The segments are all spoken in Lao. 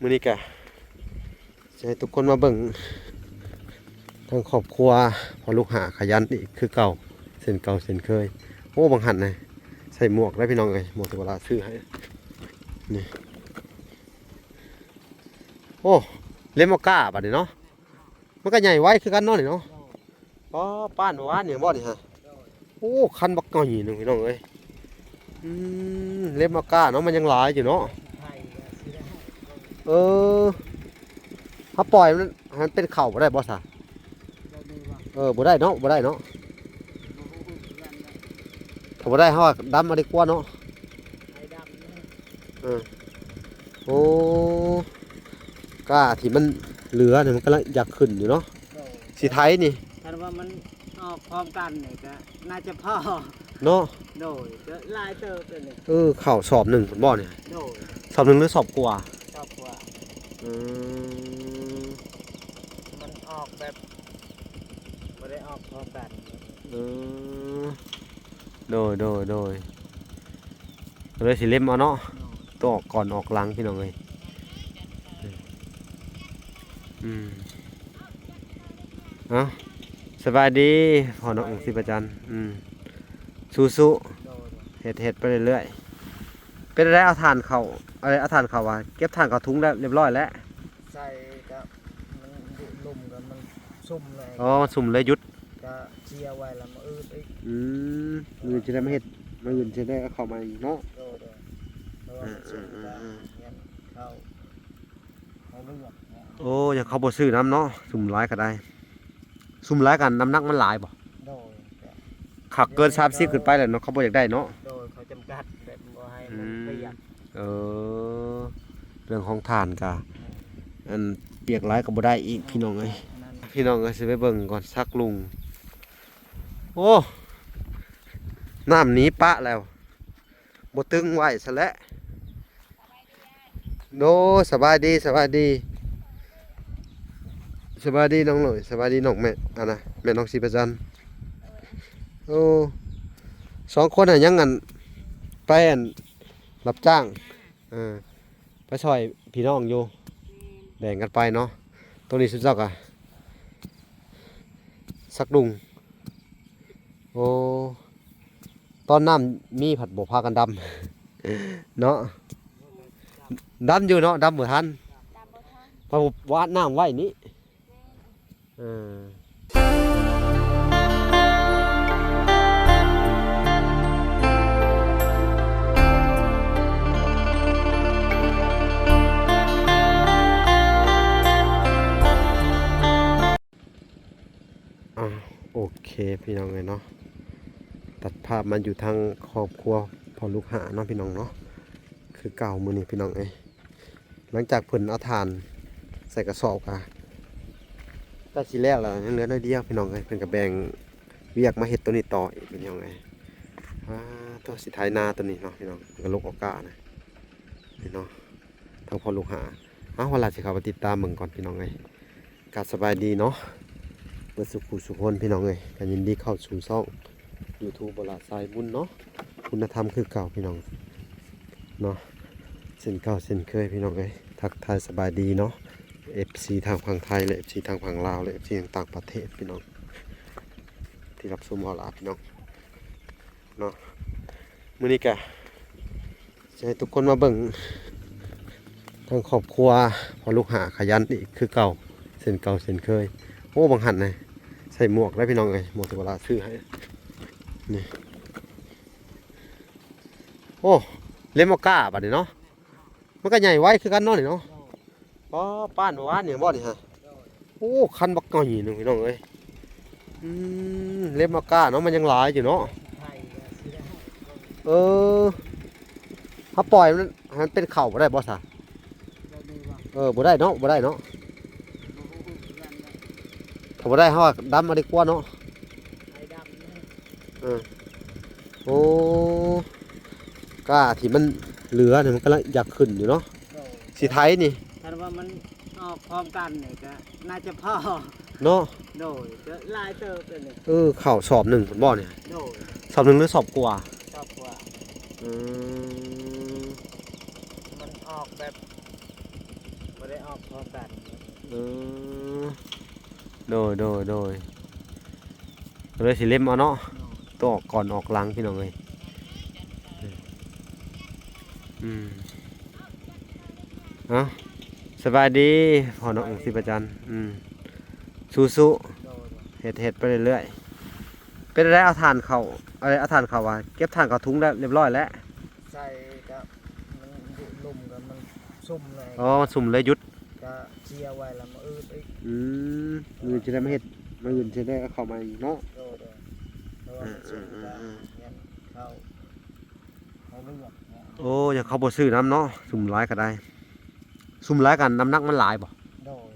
ມື້ນີ້ກະຊິໃຫ້ທຸກຄົນມາເບິ່ງທາງຄອບຄົວພໍ່ລູກຫ້າຂະຫຍັນອີກຄືເກົ່າ ເຊັ່ນເກົ່າເຊັ່ນເຄີຍ. ໂອ້ ບັງຫັນນະ ໃສ່ໝວກໄດ້ພີ່ນ້ອງເອີຍ ໝວກທີ່ວ່າຫຼານຊື້ໃຫ້ນີ້. ໂອ້ ເລັບມາກ້າບັດນີ້ເນາະ. ມັນກໍໃຫຍ່ໄວຄືກັນເນາະນີ້ເນາະ. ປ້າ ປ້ານວານນີ້ບໍ່ນີ້ຮະ. ໂອ້ ຄັນບັກໃຫຍ່ໜຶ່ງພີ່ນ້ອງເອີຍ. ອືມ ເລັບມາກ້າເນາະ ມັນຍັງຫຼາຍຢູ່ເນາະ. ເອີ ເຮົາປ່ອຍມັນໃຫ້ມັນເປັນເຂົ້າບໍ່ໄດ້ບໍ່ຊະ? ເອີ ບໍ່ໄດ້ເນາະ ບໍ່ໄດ້ເນາະ. ຖ້າບໍ່ໄດ້ເຮົາດຳເອົາດີກວ່າເນາະ. ເອີ ໂອ້ ກ້າທີ່ມັນເຫຼືອນີ້ມັນກຳລັງຢາກຂຶ້ນຢູ່ເນາະ. ໂດຍ ຊິໄຖນີ້ ຄັນວ່າມັນອອກພ້ອມກັນນີ້ກໍໜ້າຈະພໍເນາະ. ໂດຍ ກໍຫຼາຍເຕີບເລີຍນີ້. ເອີ ເຂົ້າສອບໜຶ່ງພຸ້ນບໍ່ນີ້? ໂດຍ ສອບໜຶ່ງຫຼືສອບກວ່າ? ສອບກວ່າ. ອືມ ມັນອອກແບບບໍ່ໄດ້ອອກພ້ອມກັນ. ເອີ ໂດຍ ໂດຍ ໂດຍ. ກໍເລີຍຊິເລັມເອົາເນາະ. ໂດຍ ຕົວອອກກ່ອນອອກຫຼັງພີ່ນ້ອງເອີຍ. ອືມ ເອົ້າ ສະບາຍດີພໍ່ນ້ອງສິບປະຈັນ. ອືມ ສູ້ໆ. ໂດຍ ເຮັດ ເຮັດໄປເລື້ອຍໆ. ເປັນໃດ ເອົາຖ່ານເຂົ້າ ເອົາຖ່ານເຂົ້າວ່າ ເກັບຖ່ານເຂົ້າທຸງແລ້ວ ຮຽບຮ້ອຍແລ້ວ. ໃສ່ກໍມັນລົມກໍມັນຊຸ່ມເລີຍ. ອໍ ມັນຊຸ່ມເລີຍຢຸດ. ກະເຊຍໄວ້ລະມື້ອື່ນອີກ. ອືມ ມື້ອື່ນຊິໄດ້ມາເຮັດ ມື້ອື່ນຊິໄດ້ເອົາເຂົ້າມາອີກເນາະ. ໂດຍ ໂດຍ ເພາະວ່າມັນຊຸ່ມ ອ່າ ກໍ ອ່າ ຍັງເຂົ້າ ເຂົ້າເລືອດ. ໂອ້ ຍັງເຂົ້າບໍ່ຊື້ນຳເນາະ. ຊຸ່ມຫຼາຍກໍໄດ້ ຊຸ່ມຫຼາຍກໍນ້ຳໜັກມັນຫຼາຍບໍ່? ໂດຍ ຄັກເກີນສາມສິບຂຶ້ນໄປແລ້ວເນາະ ເຂົາບໍ່ຢາກໄດ້ເນາະ. ໂດຍ ເຂົາຈຳກັດແບບບໍ່ໃຫ້ມັນປຽກ. ອືມ ເອີ ເລື່ອງຂອງຖ່ານກະ ອືມ ອັນປຽກຫຼາຍກໍບໍ່ໄດ້ອີກ ອືມ ພີ່ນ້ອງເອີຍ. ນັ້ນ ພີ່ນ້ອງເອີຍ ຊິໄປເບິ່ງກ່ອນ ສັກລຸງ. ໂອ້ ນ້ຳໜີປະແລ້ວ ບໍ່ຕຶງໄວ້ຊະແຫຼະ. ໂດຍ ສະບາຍດີ ສະບາຍດີ ສະບາຍດີນ້ອງໜ້ອຍ ສະບາຍດີນ້ອງແມ່ ອັນນະ ແມ່ນ້ອງສີປະຈັນ. ໂອ້ ສອງຄົນຫັ້ນຍັງອັນ ໄປອັນ ຮັບຈ້າງ ເອີ ໄປຊ່ອຍພີ່ນ້ອງຢູ່ ແມ່ນ ແບ່ງກັນໄປເນາະ. ໂຕນີ້ຊຸມເຈົ້າກະສັກດຸງ. ໂອ້ ຕອນນ້ຳມີພັດບໍ່ພາກັນດຳເນາະ. ດຳຢູ່ເນາະ ດຳບໍ່ທັນ ດຳບໍ່ທັນ ເພາະວ່າຫວ່ານນ້ຳໄວ້ນີ້. ແມ່ນ ເອີ ອ່າ ໂອເຄພີ່ນ້ອງເອີຍເນາະ ຕັດພາບມາຢູ່ທາງຄອບຄົວພໍ່ລູກຫ້າເນາະ ພີ່ນ້ອງເນາະ. ຄືເກົ່າມື້ນີ້ພີ່ນ້ອງເອີຍ ຫຼັງຈາກເພິ່ນເອົາຖ່ານໃສ່ກະສອບກະໃກ້ຊິແລ້ວລະ ຍັງເຫຼືອໜ້ອຍດຽວພີ່ນ້ອງເອີຍ. ເພິ່ນກະແບ່ງວຽກມາເຮັດໂຕນີ້ຕໍ່ອີກພີ່ນ້ອງເອີຍ. ອ່າ ໂຕ ຊິໄຖນາໂຕນີ້ເນາະພີ່ນ້ອງ ກະລົກອອກກ້ານະ ນີ້ເນາະ ທາງພໍ່ລູກຫ້າ. ເອົາ ວ່າລະຊິເຂົ້າໄປຕິດຕາມເບິ່ງກ່ອນພີ່ນ້ອງເອີຍ. ກາບສະບາຍດີເນາະ ເບິດສູ່ຜູ້ສູ່ຄົນພີ່ນ້ອງເອີຍ ກະຍິນດີເຂົ້າສູ່ຊ່ອງຢູທູບ ບໍ່ຫຼ້າສາຍບຸນເນາະ ຄຸນນະທຳຄືເກົ່າພີ່ນ້ອງເນາະ ເຊັ່ນເກົ່າເຊັ່ນເຄີຍພີ່ນ້ອງເອີຍ. ທັກທາຍສະບາຍດີເນາະ ເອັຟຊີ ທາງຝັ່ງໄທ ແລະ ເອັຟຊີ ທາງຝັ່ງລາວ ແລະ ເອັຟຊີ ທາງຕ່າງປະເທດພີ່ນ້ອງ ທີ່ຮັບຊົມເຮົາຫຼາຍພີ່ນ້ອງເນາະ. ມື້ນີ້ກະ ຊິໃຫ້ທຸກຄົນມາເບິ່ງທາງຄອບຄົວພໍ່ລູກຫ້າຂະຫຍັນອີກຄືເກົ່າ ເຊັ່ນເກົ່າເຊັ່ນເຄີຍ. ໂອ້ ບັງຫັນນະ ໃສ່ໝວກໄດ້ພີ່ນ້ອງເອີຍ ໝວກທີ່ວ່າຫຼານຊື້ໃຫ້ນີ້. ໂອ້ ເລັບມາກ້າບັດນີ້ເນາະ ມັນກໍໃຫຍ່ໄວຄືກັນເນາະນີ້ເນາະ. ປ້າ ປ້ານວານນີ້ບໍ່ນີ້ຮະ. ໂອ້ ຄັນບັກໃຫຍ່ໜຶ່ງພີ່ນ້ອງເອີຍ. ອືມ ເລັບມາກ້າເນາະ ມັນຍັງຫຼາຍຢູ່ເນາະ. ເອີ ເຮົາປ່ອຍມັນໃຫ້ມັນເປັນເຂົ້າບໍ່ໄດ້ບໍ່ຊະ? ເອີ ບໍ່ໄດ້ເນາະ ບໍ່ໄດ້ເນາະ. ຖ້າບໍ່ໄດ້ເຮົາດຳເອົາດີກວ່າເນາະ. ເອີ ໂອ້ ກ້າທີ່ມັນເຫຼືອນີ້ມັນກຳລັງຢາກຂຶ້ນຢູ່ເນາະ. ໂດຍ ຊິໄຖນີ້ ຄັນວ່າມັນອອກພ້ອມກັນນີ້ກໍໜ້າຈະພໍເນາະ. ໂດຍ ກໍຫຼາຍເຕີບເລີຍນີ້. ເອີ ເຂົ້າສອບໜຶ່ງພຸ້ນບໍ່ນີ້? ໂດຍ ສອບໜຶ່ງຫຼືສອບກວ່າ? ສອບກວ່າ. ອືມ ມັນອອກແບບ ບໍ່ ບໍ່ໄດ້ອອກພ້ອມກັນ. ເອີ ໂດຍ ໂດຍ ໂດຍ ກໍເລີຍຊິເລັມເອົາເນາະ. ໂດຍ ຕົວອອກກ່ອນອອກຫຼັງ ພີ່ນ້ອງເອີຍ. ອືມ ເອົ້າ ສະບາຍດີພໍ່ນ້ອງສິບປະຈັນ. ອືມ ສູ້ໆ ໂດຍ ເຮັດ ເຮັດໄປເລື້ອຍໆ. ເປັນໃດ ເອົາຖ່ານເຂົ້າ ເອົາຖ່ານເຂົ້າວ່າ ເກັບຖ່ານເຂົ້າທຸງແລ້ວ ລຽບຮ້ອຍແລ້ວ. ໃສ່ກໍມັນ ລົມກໍມັນຊຸ່ມເລີຍ. ອໍ ມັນຊຸ່ມເລີຍຢຸດ. ກໍເຄຍໄວ້ແລ້ວ ມື້ອື່ນອີກ. ອືມ ມື້ອື່ນຊິໄດ້ມາເຮັດ ມື້ອື່ນຊິໄດ້ເອົາເຂົ້າມາອີກເນາະ. ໂດຍ ໂດຍ ເພາະວ່າມັນຊຸ່ມ ເອີ ກໍ ເອີ ເອີ ຍັງເຂົ້າ ເຂົາເລືອກເນາະ. ໂອ້ ຍັງເຂົາບໍ່ຊື້ນຳເນາະ. ຊຸ່ມຫຼາຍກໍໄດ້ ຊຸ່ມຫຼາຍກໍນ້ຳໜັກມັນຫຼາຍບໍ່? ໂດຍ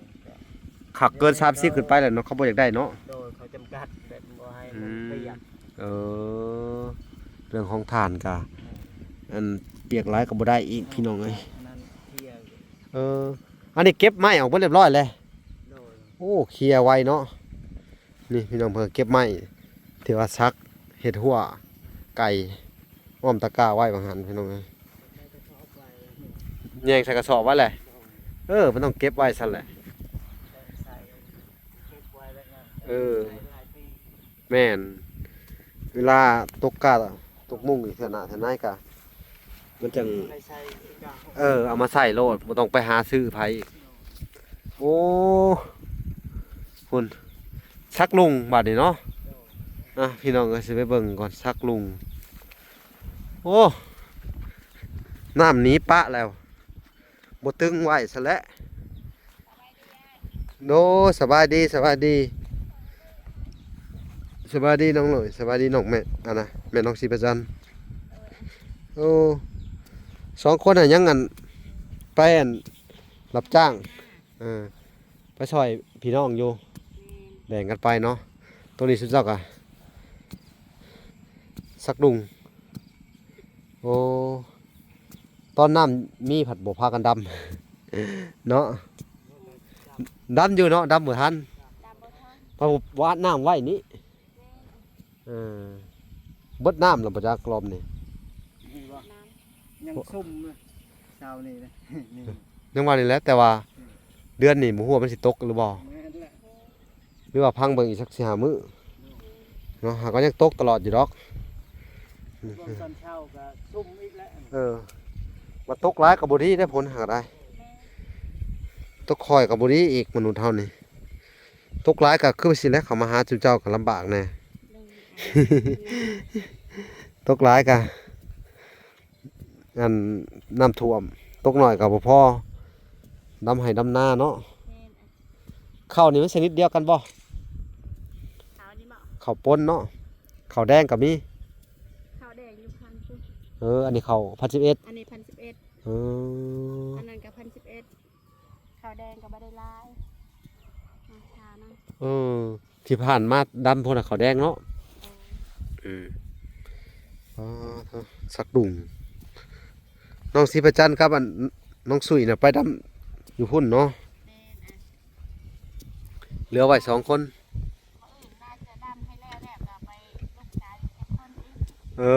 ຄັກເກີນສາມສິບຂຶ້ນໄປແລ້ວເນາະ ເຂົາບໍ່ຢາກໄດ້ເນາະ. ໂດຍ ເຂົາຈຳກັດແບບບໍ່ໃຫ້ມັນ ອືມ ປຽກ. ເອີ ເລື່ອງຂອງຖ່ານກະ ເອີ ອັນປຽກຫຼາຍກໍບໍ່ໄດ້ອີກ ພີ່ນ້ອງເອີຍ. ອັນນັ້ນເຄຍ ເອີ ອັນນີ້ເກັບໄມ້ອອກເບິດລຽບຮ້ອຍແລ້ວ. ໂດຍ ໂອ້ ເຄຍໄວເນາະ. ນີ້ພີ່ນ້ອງ ເພິ່ນເກັບໄມ້ ທີ່ວ່າສັກເຮັດຮົ້ວໄກ່ ອ້ອມຕະກາໄວ້ວ່າຊັ້ນ ພີ່ນ້ອງເອີຍ. ແຍງໃສ່ກະສອບໄວ້ແຫຼະ. ເອີ ມັນຕ້ອງເກັບໄວ້ຊັ້ນແຫຼະ. ເອີ ແມ່ນ ເວລາຕົກກະຕົກມຸ້ງອີກເທື່ອໜ້າເທື່ອໃນກະ ມັນຈັ່ງ ເອີ ເອົາມາໃສ່ໂລດ ບໍ່ຕ້ອງໄປຫາຊື້ໃຜອີກ. ໂອ້ ພຸ້ນ ສັກລຸງບາດນີ້ເນາະ. ອ່ະ ພີ່ນ້ອງເອີຍ ຊິໄປເບິ່ງກ່ອນ ສັກລຸງ. ໂອ້ ນ້ຳໜີປະແລ້ວ ບໍ່ຕຶງໄວ້ຊະແຫຼະ. ໂດຍ ສະບາຍດີ ສະບາຍດີ ສະບາຍດີນ້ອງໜ້ອຍ ສະບາຍດີນ້ອງແມ່ ອັນນະ ແມ່ນ້ອງສີປະຈັນ. ໂອ້ ສອງຄົນຫັ້ນຍັງອັນ ໄປອັນ ຮັບຈ້າງ ເອີ ໄປຊ່ອຍພີ່ນ້ອງຢູ່ ແບ່ງກັນໄປເນາະ. ໂຕນີ້ຊຸມເຈົ້າກະສັກດຸງ. ໂອ້ ຕອນນ້ຳມີພັດບໍ່ພາກັນດຳເນາະ. ດຳຢູ່ເນາະ ດຳບໍ່ທັນ ດຳບໍ່ທັນ ເພາະວ່າຫວານນ້ຳໄວ້ນີ້. ເອີ ເບິດນ້ຳແລ້ວບໍ່ຈັກລອບນີ້. ນີ້ບໍ່ ຍັງຊຸ່ມເລີຍ ເຊົ້ານີ້ນະ ນີ້ ຍັງວ່ານີ້ແຫຼະ ແຕ່ວ່າ ອືມ ເດືອນນີ້ບໍ່ຮູ້ວ່າມັນຊິຕົກຫຼືບໍ່. ແມ່ນແຫຼະ ຫຼືວ່າພັງເບິ່ງອີກສັກສີ່ຫ້າມື້ເນາະ. ຫາກວ່າຍັງຕົກຕະຫຼອດຢູ່ດອກ. ຊ່ວງຕອນເຊົ້າກໍຊຸ່ມອີກແລ້ວ. ເອີ ວ່າຕົກຫຼາຍກໍບໍ່ດີເດ້ ຝົນຫາກໄດ້ ຕົກຄ່ອຍກໍບໍ່ດີອີກ ມະນຸດເຮົານີ້. ຕົກຫຼາຍກໍຄືວ່າຊີ້ແຫຼະ ເຂົ້າມາຫາຈຸເຈົ້າກໍລຳບາກແດ່. ຕົກຫຼາຍກໍ ອັນ ນ້ຳຖ້ວມ ຕົກໜ້ອຍກໍບໍ່ພໍດຳໄຮ່ດຳນາເນາະ. ແມ່ນ ເຂົ້ານີ້ມັນຊະນິດດຽວກັນບໍ່? ເຂົ້ານີ້ບໍ່? ເຂົ້າປົນເນາະ ເຂົ້າແດງກໍມີ. ເຂົ້າແດງຢູ່ພັນພຸ້ນ. ເອີ ອັນນີ້ເຂົ້າພັນສິບເອັດ ອັນນີ້ພັນສິບເອັດ. ເອີ ອັນນັ້ນກໍພັນສິບເອັດ. ເຂົ້າແດງກໍບໍ່ໄດ້ຫຼາຍ ມາທານຳ. ເອີ ທີ່ຜ່ານມາດຳພຸ້ນນະ ເຂົ້າແດງເນາະ. ເອີ ອືມ ອໍ ສັກດຸງ ນ້ອງສີປະຈັນກັບອັນ ນ້ອງສຸຍນະ ໄປດຳຢູ່ພຸ້ນເນາະ. ແມ່ນ ອ່ະ ເຫຼືອໄວ້ສອງຄົນ. ມື້ອື່ນວ່າຈະດຳໃຫ້ແລ້ວ ແລ້ວກໍໄປລົກກາອີກຈັກຄົນອີກ. ເອີ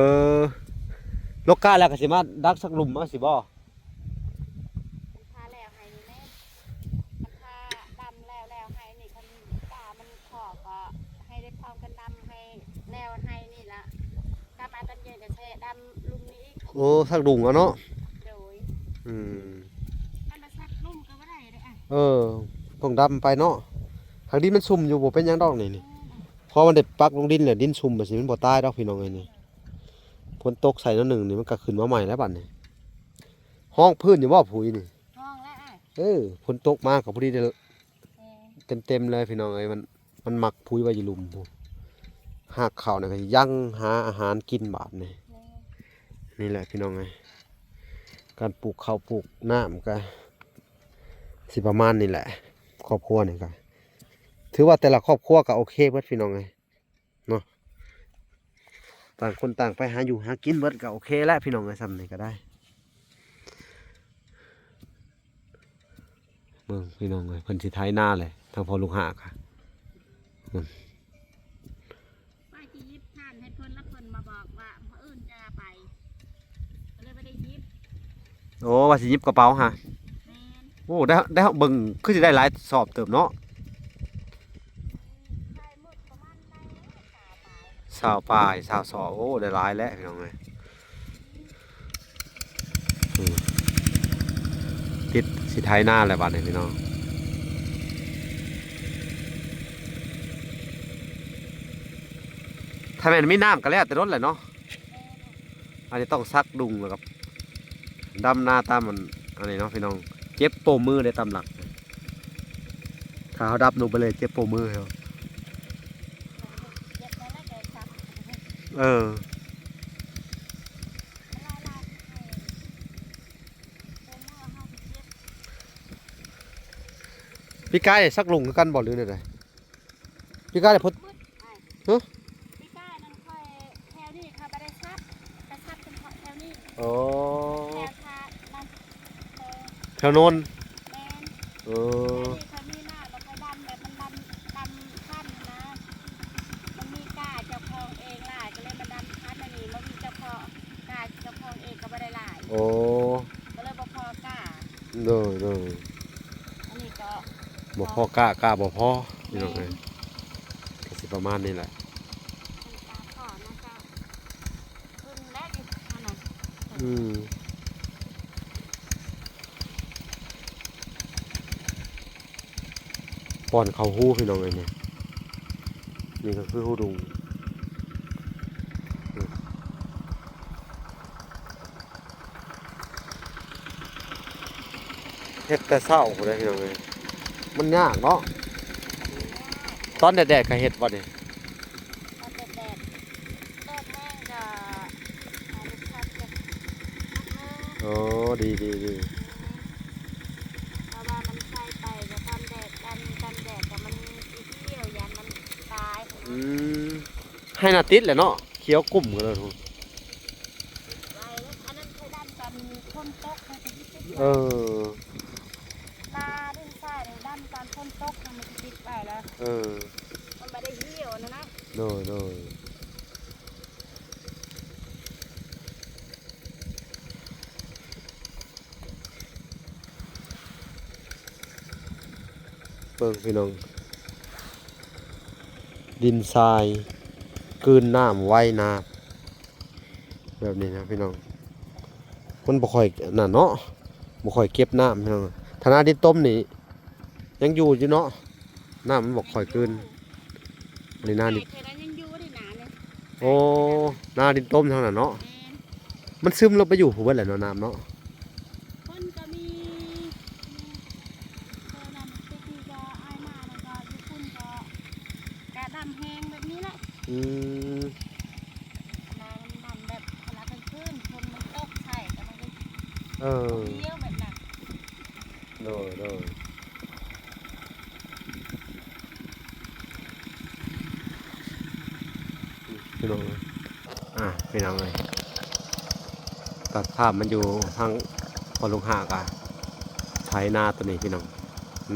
ລົກກາແລ້ວກໍຊິມາດັກສັກຫຼຸມເອົາຊິບໍ່? ຄັນຖ້າແລ້ວໄຮ່ນີ້ແມ່ນ ຄັນຖ້າດຳແລ້ວ ແລ້ວໄຮ່ນີ້ ຄັນກາມັນພໍກໍໃຫ້ໄດ້ພ້ອມກັນດຳໃຫ້ແລ້ວໄຮ່ນີ້ລະ ກັບມາຕອນເຢັນກໍແຊ່ດຳລຸ່ມນີ້ອີກ. ໂອ້ ສັກດຸງເອົາເນາະ. ໂດຍ ອືມ ຄັນວ່າສັກລຸ່ມກໍບໍ່ໄດ້ເດ້. ເອີ ຕ້ອງດຳໄປເນາະ. ຫາກດິນມັນຊຸ່ມຢູ່ ບໍ່ເປັນຫຍັງດອກນີ້ ນີ້ ອືມ ເພາະມັນໄດ້ປັກລົງດິນແລ້ວ ດິນຊຸ່ມແບບນີ້ມັນບໍ່ຕາຍດອກ ພີ່ນ້ອງເອີຍ. ນີ້ ຝົນຕົກໃສ່ໜ້ອຍໜຶ່ງນີ້ ມັນກໍຂຶ້ນມາໃໝ່ແລ້ວບັດນີ້. ຮອງພື້ນຢູ່ບໍ່ ຜຸຍນີ້? ຮອງແລ້ວອ້າຍ. ເອີ ຝົນຕົກມາກໍພໍດີໄດ້ ແມ່ນ ເຕັມໆເລີຍ ພີ່ນ້ອງເອີຍ. ມັນ ມັນມັກຜຸຍໄວ້ຢູ່ລຸ່ມພຸ້ນ. ຮາກເຂົ້ານີ້ກໍຍັງຫາອາຫານກິນບາດນີ້. ແມ່ນ ນີ້ແຫຼະ ພີ່ນ້ອງເອີຍ ການປູກເຂົ້າປູກນ້ຳກໍຊິປະມານນີ້ແຫຼະ. ຄອບຄົວນີ້ກໍ ຖືວ່າແຕ່ລະຄອບຄົວກໍໂອເຄເບິດ ພີ່ນ້ອງເອີຍ. ເນາະ ຕ່າງຄົນຕ່າງໄປຫາຢູ່ຫາກິນເບິດກໍໂອເຄແຫຼະ ພີ່ນ້ອງເອີຍ. ສ່ຳນີ້ກໍໄດ້ ເບິ່ງ ພີ່ນ້ອງເອີຍ ເພິ່ນຊິໄຖນາແຫຼະ ທາງພໍ່ລູກຫ້າກະ ອືມ ວ່າຊິຫຍິບຖ່ານໃຫ້ເພິ່ນ ແລ້ວເພິ່ນມາບອກວ່າມື້ອື່ນຈະໄປ ກໍເລີຍບໍ່ໄດ້ຫຍິບ. ໂອ້ ວ່າຊິຫຍິບກະເປົາຫາ. ແມ່ນ. ອ້ ໄດ້ ໄດ້ເບິ່ງຄືຊິໄດ້ຫຼາຍສອບເຕີບເນາະ ຊາວປາຍ ຊາວສອບ ໂອ້ ໄດ້ຫຼາຍແລ້ວພີ່ນ້ອງເອີຍ. ອືມ ຕິດຊິໄຖນາແລ້ວບາດນີ້ພີ່ນ້ອງ ຖ້າແມ່ນມີນ້ຳກໍແລ້ວແຕ່ດົນແຫຼະເນາະ. ອັນນີ້ຕ້ອງຊັກດຸງ ແລ້ວກໍດຳນາຕາມອັນ ອັນນີ້ເນາະພີ່ນ້ອງ ເຈັບໂປ້ມືເດ້ຕາມຫຼັກ ຖ້າເຮົາດຳລົງໄປເລີຍເຈັບໂປ້ມືເຮົາ ເອີ. ປີກາຍນີ້ຊັກລຸງຄືກັນບໍ່ ຫຼືແນວໃດ? ປີກາຍນີ້ພຸດ ຮະ? ປີກາຍນັ້ນຂ້ອຍແຖວນີ້ຂ້ອຍບໍ່ໄດ້ຊັກ ໄປຊັກເປັນແຖວນີ້ ອໍ ແຖວທ່ານັ້ນ ແຖວໂນນ ແມ່ນ ເອີ ແຖວນີ້ຂ້ອຍມີນາ ແລ້ວຂ້ອຍດຳແບບມັນດຳ ດຳຄັນນະ ມັນມີກ້າເຈົ້າຂອງເອງຫຼາຍ ກໍເລີຍມາດຳຄັນ ອັນນີ້ບໍ່ມີເຈົ້າຂອງ ກ້າເຈົ້າຂອງເອງກໍບໍ່ໄດ້ຫຼາຍ ໂອ້ ກໍເລີຍບໍ່ພໍກ້າ ໂດຍ ໂດຍ ອັນນີ້ກໍບໍ່ພໍກ້າ ກ້າບໍ່ພໍ ພີ່ນ້ອງເອີຍ ກໍຊິປະມານນີ້ແຫຼະ ມັນຕາຂອນະເຈົ້າ ເພິ່ນແລະຢູ່ຫັ້ນນະ ອືມ ປ້ອນເຂົ້າຮູພີ່ນ້ອງເອີຍນີ້ ນີ້ກໍຄືຮູດຸງ ເຮັດແຕ່ເຊົ້າພຸ້ນເດ້ພີ່ນ້ອງເອີຍ ມັນຍາກເນາະ ຕອນແດດໆກໍເຮັດບໍ່ນີ້? ຕອນແດດໆ ແດດແຮງກໍຫາລູກພັກຈັກພັກໜຶ່ງ ໂອ້ ດີໆໆ ເພາະວ່າມັນໃສ່ໄປກໍຕອນແດດ ຕອນ ຕອນແດດກໍມັນຊິຫ່ຽວ ຢ້ານມັນຕາຍ ອືມ ໃຫ້ໜ້າຕິດແຫຼະເນາະ ຂຽວກຸ້ມກັນເລີຍ ໄວເດ້ ອັນນັ້ນເຄີຍດຳຕອນຝົນຕົກ ມັນຊິຕິດ ເອີ ປາດິນຊາຍນີ້ດຳຕອນຝົນຕົກ ມັນຊິຕິດໄວແລ້ວ ເອີ ມັນບໍ່ໄດ້ຫ່ຽວຫັ້ນນະ ໂດຍ ໂດຍ. ເບິ່ງພີ່ນ້ອງ ດິນຊາຍກືນນ້ຳໄວນາ ແບບນີ້ນະພີ່ນ້ອງ ມັນບໍ່ຄ່ອຍອັນນັ້ນເນາະ ບໍ່ຄ່ອຍເກັບນ້ຳພີ່ນ້ອງ ຖ້າໜ້າດິນຕົມນີ້ ຍັງຢູ່ຢູ່ເນາະ ນ້ຳມັນບໍ່ຄ່ອຍກືນ ອັນນີ້ໜ້າດິນ ໄກ່ເທື່ອນັ້ນຍັງຢູ່ເດ້ ໜ້ານີ້ ໂອ້ ໜ້າດິນຕົມທາງນັ້ນເນາະ ແມ່ນ ມັນຊຶມລົງໄປຢູ່ພຸ້ນເບິດແຫຼະເນາະ ນ້ຳເນາະ ຄົນກໍມີ ແຖວນັ້ນແຕ່ກີ້ກໍອ້າຍມານັ້ນກໍຢູ່ພຸ້ນກໍ ກະດຳແຮງແບບນີ້ແຫຼະ ອືມ ມາມັນດຳແບບເວລາກາງຄືນ ຝົນມັນຕົກໃສ່ກໍມັນກໍ ເອີ ດຽວແບບນັ້ນ ໂດຍ ໂດຍ ພີ່ນ້ອງເອີຍ ອ່າ ພີ່ນ້ອງເອີຍ ຕັດພາບມາຢູ່ທາງພໍ່ລຸງຫ້າກະ ໄຖນາໂຕນີ້ພີ່ນ້ອງ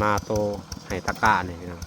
ນາໂຕໄຮ່ຕາກ້ານີ້ພີ່ນ້ອງ.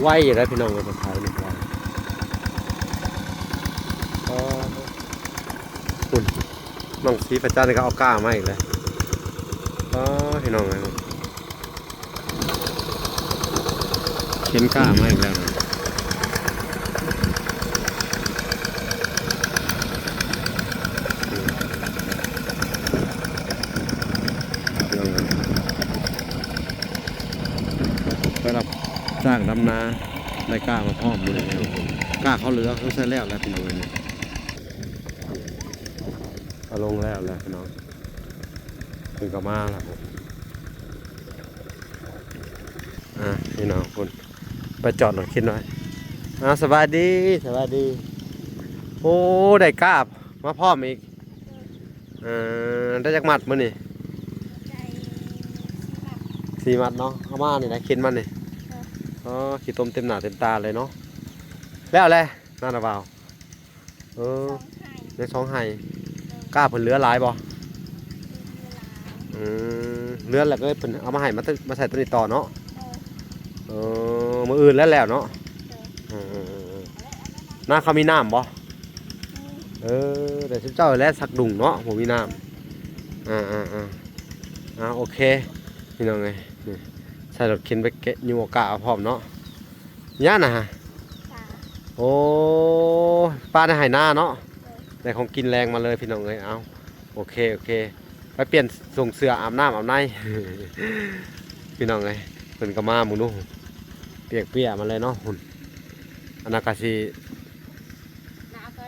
ໄວຢູ່ເດ້ພີ່ນ້ອງເອີຍ ເພິ່ນຂາຍນີ້ໄວ. ອໍ ພຸ້ນ ນ້ອງສີພະຈັນກໍເອົາກ້າມາອີກແລ້ວ. ອໍ ພີ່ນ້ອງເອີຍ ເຂັນກ້າມາອີກແລ້ວນະ. ໄປຮັບຈ້າງດຳນາ ໄດ້ກ້າມາພ້ອມມື້ນີ້ພີ່ນ້ອງ. ກ້າເຂົາເຫຼືອ ເຂົາໃສ່ແລ້ວແຫຼະພີ່ນ້ອງເອີຍ. ເອົາລົງແລ້ວແຫຼະພີ່ນ້ອງ ເພິ່ນກໍມາແລ້ວ. ອ່າ ພີ່ນ້ອງພຸ້ນ ໄປຈອດລົດເຂັນໄວ້. ອ່າ ສະບາຍດີ ສະບາຍດີ. ໂອ້ ໄດ້ກ້າມາພ້ອມອີກ. ເອີ ໄດ້ຈັກມັດມື້ນີ້? ໄດ້ສີ່ມັດ ສີ່ມັດເນາະ. ເອົາມານີ້ນະ ເຂັນມັນນີ້. ອໍ ຂີ້ຕົມເຕັມໜ້າເຕັມຕາເລີຍເນາະ. ແລ້ວແຫຼະ ນານະບ່າວ. ເອີ ສອງໄຮ່ ຍັງສອງໄຮ່. ໂດຍ. ກ້າເພິ່ນເຫຼືອຫຼາຍບໍ່? ເຫຼືອຫຼາຍ. ອືມ ເຫຼືອແລ້ວກໍເພິ່ນເອົາມາໃຫ້ ມາ ມາໃສ່ໂຕນີ້ຕໍ່ເນາະ. ໂດຍ. ເອີ ມື້ອື່ນແລ້ວແລ້ວເນາະ. ໂດຍ. ເອີໆໆໆ ນາເຂົາມີນ້ຳບໍ່? ມີ. ເອີ ແຕ່ຊຸມເຈົ້າແຫຼະສັກດຸງເນາະ ບໍ່ມີນ້ຳ. ອ່າໆໆ ອ່າ ໂອເຄ ພີ່ນ້ອງເອີຍ ນີ້ ໃສ່ລົດເຂັນໄປເກັບ ຍູ້ເອົາກ້າເອົາພ້ອມເນາະ. ຫຍັງນະ? ປາ. ໂອ້ ປາໃນໄຮ່ນາເນາະ. ໂດຍ. ໄດ້ຂອງກິນແລງມາເລີຍພີ່ນ້ອງເອີຍ. ເອົາ ໂອເຄ ໂອເຄ ໄປປ່ຽນສົ່ງເສື້ອ ອາບນ້ຳອາບໃນ ພີ່ນ້ອງເອີຍ. ເພິ່ນກໍມາ ເບິ່ງດູ ປຽກເປຍມາເລີຍເນາະ. ພຸ້ນ ອັນນັ້ນກໍຊິ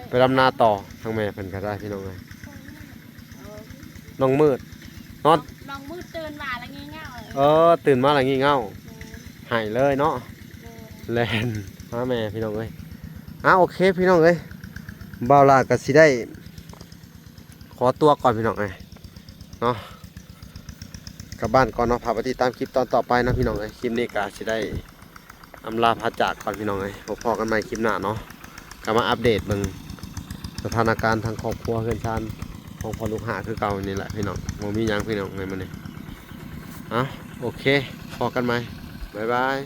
ໄປດຳນາຕໍ່ ທາງແມ່ເພິ່ນກໍໄດ້ ພີ່ນ້ອງເອີຍ. ນ້ອງມືດ ນອນ ນ້ອງມືດຕື່ນມາແລ້ວງີ່ເຫງົາ. ເອີ ຕື່ນມາແລ້ວງີ່ເຫງົາ. ແມ່ນ. ໄຫ້ເລີຍເນາະ. ແມ່ນ. ແລ່ນຫາແມ່ ພີ່ນ້ອງເອີຍ. ອ່າ ໂອເຄ ພີ່ນ້ອງເອີຍ ບ່າວຫຼ້າກໍຊິໄດ້ຂໍຕົວກ່ອນ ພີ່ນ້ອງເອີຍເນາະ ກັບບ້ານກ່ອນເນາະ. ຝາກໄວ້ຕິດຕາມຄລິບຕອນຕໍ່ໄປເນາະ ພີ່ນ້ອງເອີຍ. ຄລິບນີ້ກໍຊິໄດ້ ອຳລາພາຈາກກ່ອນ ພີ່ນ້ອງເອີຍ. ພົບພໍ້ກັນໃໝ່ຄລິບໜ້າເນາະ ກໍມາອັບເດດເບິ່ງສະຖານະການທາງຄອບຄົວເຮືອນຊານຂອງພໍ່ລູກຫ້າຄືເກົ່ານີ້ແຫຼະ ພີ່ນ້ອງ. ບໍ່ມີຫຍັງ ພີ່ນ້ອງເອີຍ ມື້ນີ້. ເອົ້າ ໂອເຄ ພໍ້ກັນໃໝ່ ບາຍບາຍ.